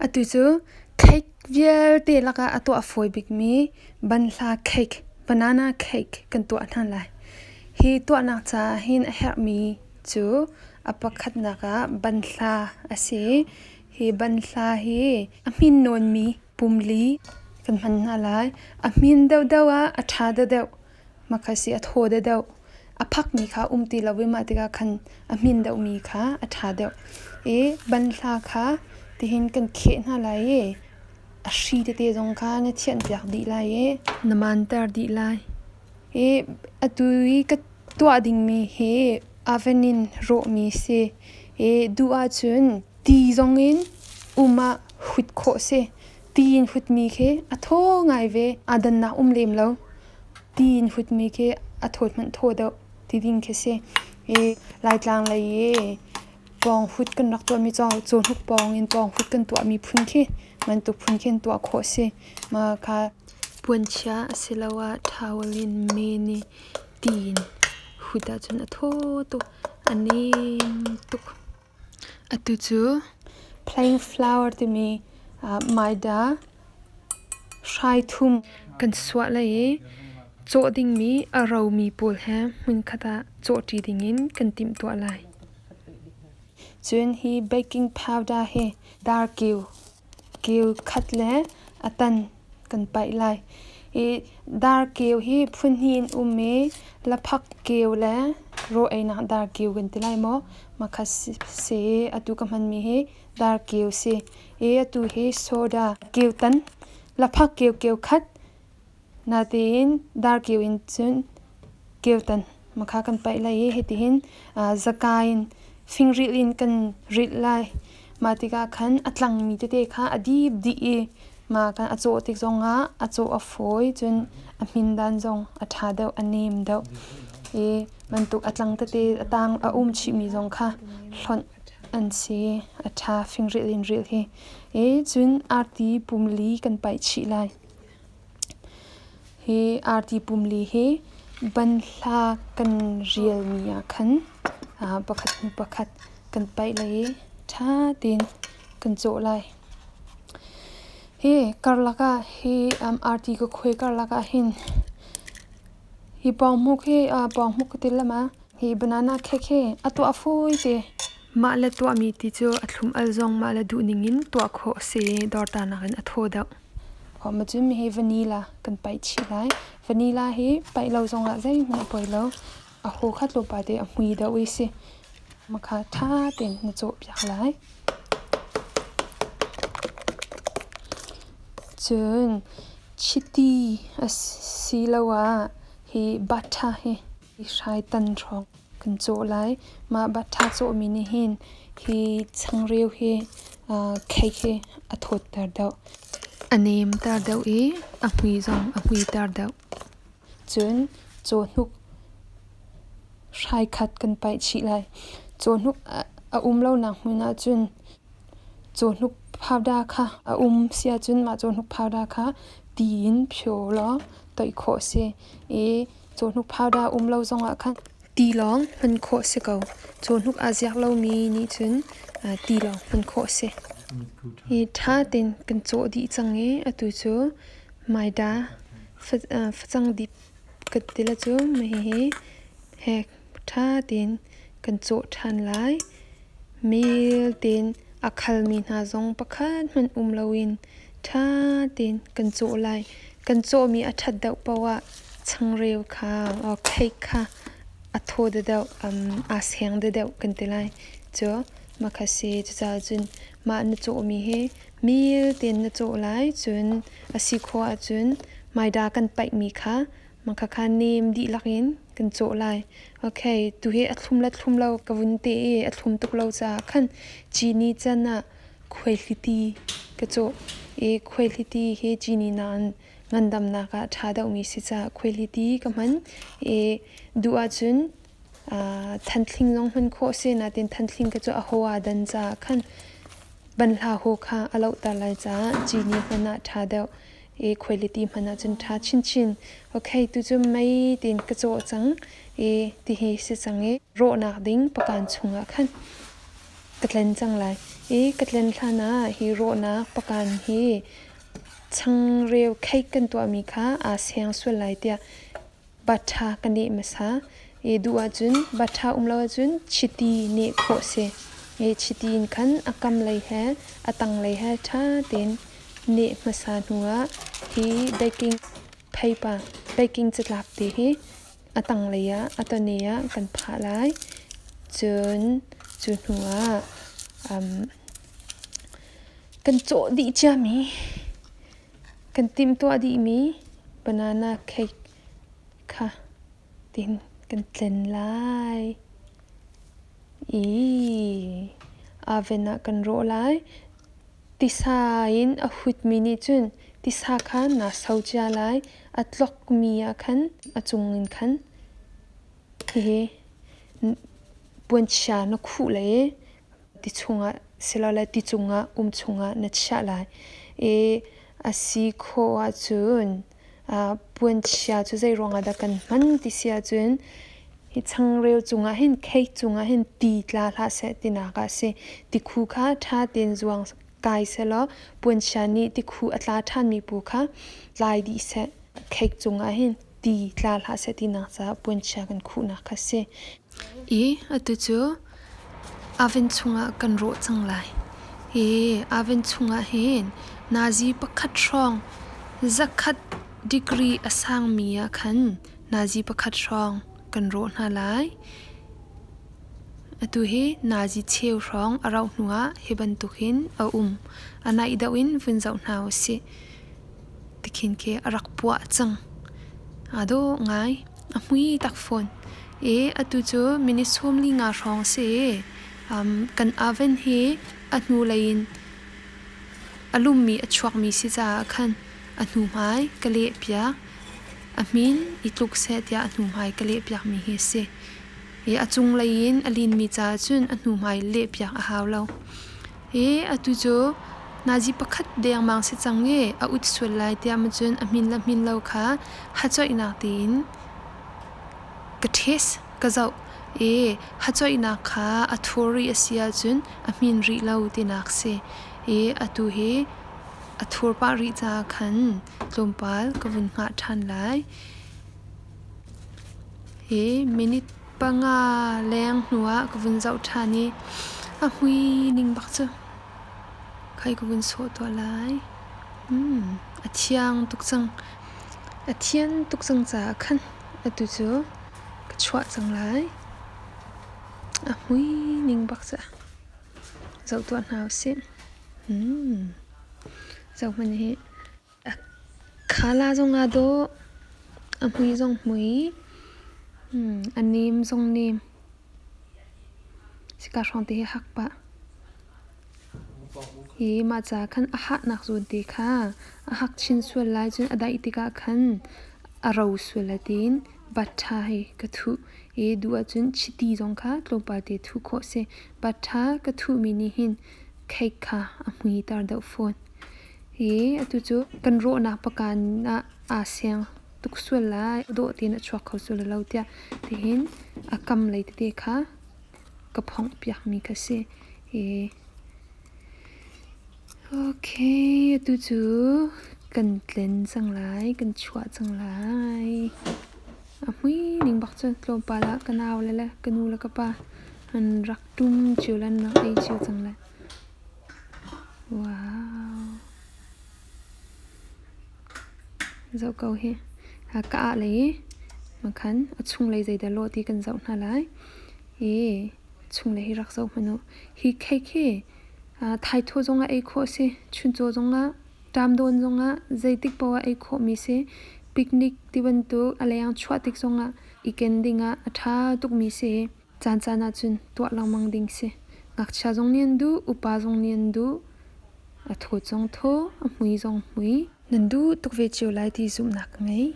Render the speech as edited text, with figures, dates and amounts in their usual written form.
Atu cu cake vialte lakah a tuah fawi bikmi banhla cake, banana cake kan tuah hna lai. Hi tuahnak caah hin a herhmi cu a pakhatnak ah banhla a si. Hi banhla hi a hmin nawnmi pumli kan hman hna lai. A hmin deuhdeuh ah a ṭha deuhdeuh. Mah si a thaw deuhdeuh. A phakmi kha um ti lo i mah tikah khan a hmin deuhmi kha a ṭha deuh. I banhla kha tihin kan kheh hna lai i a hri tete zong kha na thianhpiak dih lai i na manter dih lai. I atu i ka tuah dingmi hi oven in rawhmi si. I duh ahcun ti zongin um ah hut khawh si. Ti in hutmi khi a thaw ngai ve. Aa dannak um lem lo. Ti in hutmi khi a thawt hmanh thaw deuh ti ding khi si. I Laitlang lei i pawng hut kan rak tuahmi cawhnuk pawng in pawng hut kan tuahmi phun khi bantuk phun khin tuah khawh si. Mah kha puanchia asiloah towel in men i ti in hut ahcun a thaw tuk. A nem tuk. Atu cu plain flour timi maida hrai thum kan suah lai i cawh dingmi a romi pawl he hmunkhat ah cawhṭi dingin kan timhtuah lai. Cun hi baking powder hi darkeu keu khat le a tan kan paih lai. I darkeu hi phunhnih in um i laphak keu le raw einak darkeu kan ti lai maw? Mah si atu ka hmanmi hi darkeu si. I atu hi soda keu tan laphak keu keu khat natein darkeu in cun keu tan makha kan paih lai i hitihin zaka in fingrilh in kan rilh lai. Mah tikah khan a tlangmi tete kha a dip dih i mah kan a cawh tik zongah a cawh a fawi cun a hmin dan zong a ṭha deuh a nem deuh. I bantuk a tlang tete a tang a um chihmi zong kha hlonh an si a ṭha fingrilh in rilh hi. I cun arti pumli kan paih chih lai. Hi arti pumli hi banhla kan rialmi ah khan pakhat hnu pakhat kan paih lai i ṭha tein kan cawh lai. Hi karlak ah hi arti ka khuai karlak ah hin hi pawnghmuk hi pawnghmuk ka ti lama hi banana cake hi a tuah fawi te. Mah le tuahmi ti cu a thlum al zong mah le duh ning in tuah khawh a si i dawrtanak in a thaw deuh. Cun hi vanilla kan paih chih lai. Vanilla hi paih lo zongah zeihmanh a poi lo. A haw kha tlawmpal te a hmui deuh i si. Mah kha ṭha tein na cawhpiak lai. Cun chiti asiloah hi butter hi hrai tan hrawng kan cawh lai. Mah butter cawhmi nih hin hi changreu hi cake hi a thawtter deuh. A nemter deuh i a hmui zong a hmuiter deuh. Cun cawhnuk hrai khat kan paih chih lai. Cawhnuk a um lonak hmun ahcun cawhnuk powder kha a um si ahcun mah cawhnuk powder kha ti in phio law toih khawh a si. I cawhnuk powder um lo zongah khan ti lawng hman khawh a si ko. Cawhnuk aa ziak lomi nih cun ti lawng hman khawh a si. Hi ṭha tein kan cawh dih cang i atu cu maida facang dip kan ti la cu mah hihi hek ṭha tein kan cawh ṭhan lai. Mel tein a khalmi hna zong pakhat hmanh um loin ṭha tein kan cawh lai. Kan cawhmi a ṭhat deuh paoh ah changreu kha or cake kha a thaw deuhdeuh, aa seng deuhdeuh kan ti lai. Cu mah kha si. Cucaah cun mah na cawhmi hi mil tein na cawh lai. Cun a si khawh ahcun maida kan paihmi kha mah khakha nem dihlak in kan cawh lai. Okay, tuhi a thlum le thlum lo ka vun te i a thlum tuk lo caah khan cini can ah khuaihliti ka cawh i khuaihliti hi cini nain ngandamnak ah a ṭha deuhmi si caah khuaihliti ka hman i duh ahcun thanthling zong hman khawh a si nain thanthling ka cu a haw aa dan caah khan banhla haw kha a lohter lai caah cini hman ah ṭha deuh i khuailiti hman ahcun ṭha chinchin. Okay, tucu mei tiin ka cawh cang i tihi si cang i rawhnak ding pakan chungah khan ka tlen cang lai. I ka tlen hlan ah hi rawhnak pakan hi changreu cake kan tuahmi kha aa seng sual lai tiah Baṭha ka neh hmasa. I duh ahcun baṭha um lo ahcun chiti neh khawh si. I chiti in khan a kam lei he a tang lei he ṭha tein neh hmasa hnuah hi baking paper, baking catlap te hi a tanglei ah a tawne ah kan phah lai. Cun cu hnuah kan cawh dih ciami Kan timhtuah dihmi banana cake kha tin kan tlen lai i oven ah kan rawh lai. Tisa in a hutmi nih cun tisa kha naa so cia lai. A tlokmi ah khan a cung in khan hihi puanchia na khuh lai i ti chungah silole ti cungah um chungah na chiah lai. I a si khawh ahcun puanchia cu zei ruangah dah kan hman ti si ahcun hi changreu cungah hin cake cungah hin ti tla hlah seh tinak ah a si. Tikhu kha ṭha tein zuang kai sehlaw puanchia nih tikhu a tla ṭhanmi pu kha tlai dih seh. Cake cungah hin ti tla hlah seh tinak caah puanchia kan khuhnak kha a si. I atu cu oven chungah kan rawh cang lai. Hi oven chungah hin nazi pakhat hrawng 100 degree a sangmi ah khan nazi pakhat hrawng kan rawh hna lai. Atu hi nazi cheu hrawng a rauh hnuah hi bantukin a um. A naih deuh in vun zoh hna u sih. Tikhin khi a rak puah cang. Aa dawh ngai. A hmui tak fawn. I atu cu minute 45 hrawng si i kan oven hi a hnulei in a lummi a chuakmi si caah khan a hnuhmai ka lehpiak. A hmin i tluk seh tiah a hnuhmai ka lehpiakmi hi a si. I a cunglei in a linmi caah cun a hnuhmai lehpiak a hau lo. I atu cu nazi pakhat dengmang si cang i a ut sual lai tiah ma cun a hmin le hmin lo kha hacoihnak tiin ka ṭhes ka zoh i hacoihnak kha a thur rih a si ahcun a hmin rih lo tinak si. I atu hi a thur pah rih caah khan tlawmpal ka vun hngah ṭhan lai. Hi minute 5 leng hnuah ka vun zoh ṭhan i a hmui ning bak cu khai ka vun sawh tuah lai. A thiang tuk cang. A thian tuk cang caah khan atu cu ka chuah cang lai. A hmui ning bak cu zoh tuah hna usih. Zoh hmanh hi. Khala zong aa dawh. A hmui zong hmui. A nem zong nem. Sika hrawng te hi hak pah. Hi mah ca khan a hahnak zawn te kha a hak chin sual lai cun a daih tikah khan a ro sual lai tiin battha hi ka thuh i duh ahcun chiti zong kha tlawmpal te thuh khawh si. Battha ka thuhmi nih hin cake kha a hmuiter deuh fawn. Hi atu cu kan rawhnak pakan ah aa seng tuk sual lai, dawh tein a chuak kho sual lo tiah tihin a kam lei tete kha ka phongh piakmi kha si. Hi okay, atu cu kan tlen cang lai, kan chuah cang lai. A hmui ning bak cun tlawmpal ah ka nau le le ka nu le ka pa an rak ṭum cio le an rak ei cio cang lai. Wow. Zoh ko hi. Ka ah lei makhan a chunglei zeidah lawh ti kan zoh hna lai. I chunglei hi rak zoh hmanh u. Hi cake hi thaithaw zongah ei khawh a si. Chuncaw zongah, ṭamdawn zongah zeitik paoh ah ei khawhmi si. Picnic ti bantuk a leng chuah tik zongah i ken dingah a ṭha tukmi si. Caancaan ahcun tuah lengmang ding si. Ngakchia zong nih an duh, upa zong nih an duh. A thawt zong thaw, a hmui zong hmui. Nan duh tuk ve cio lai ti zumhnak ka ngei.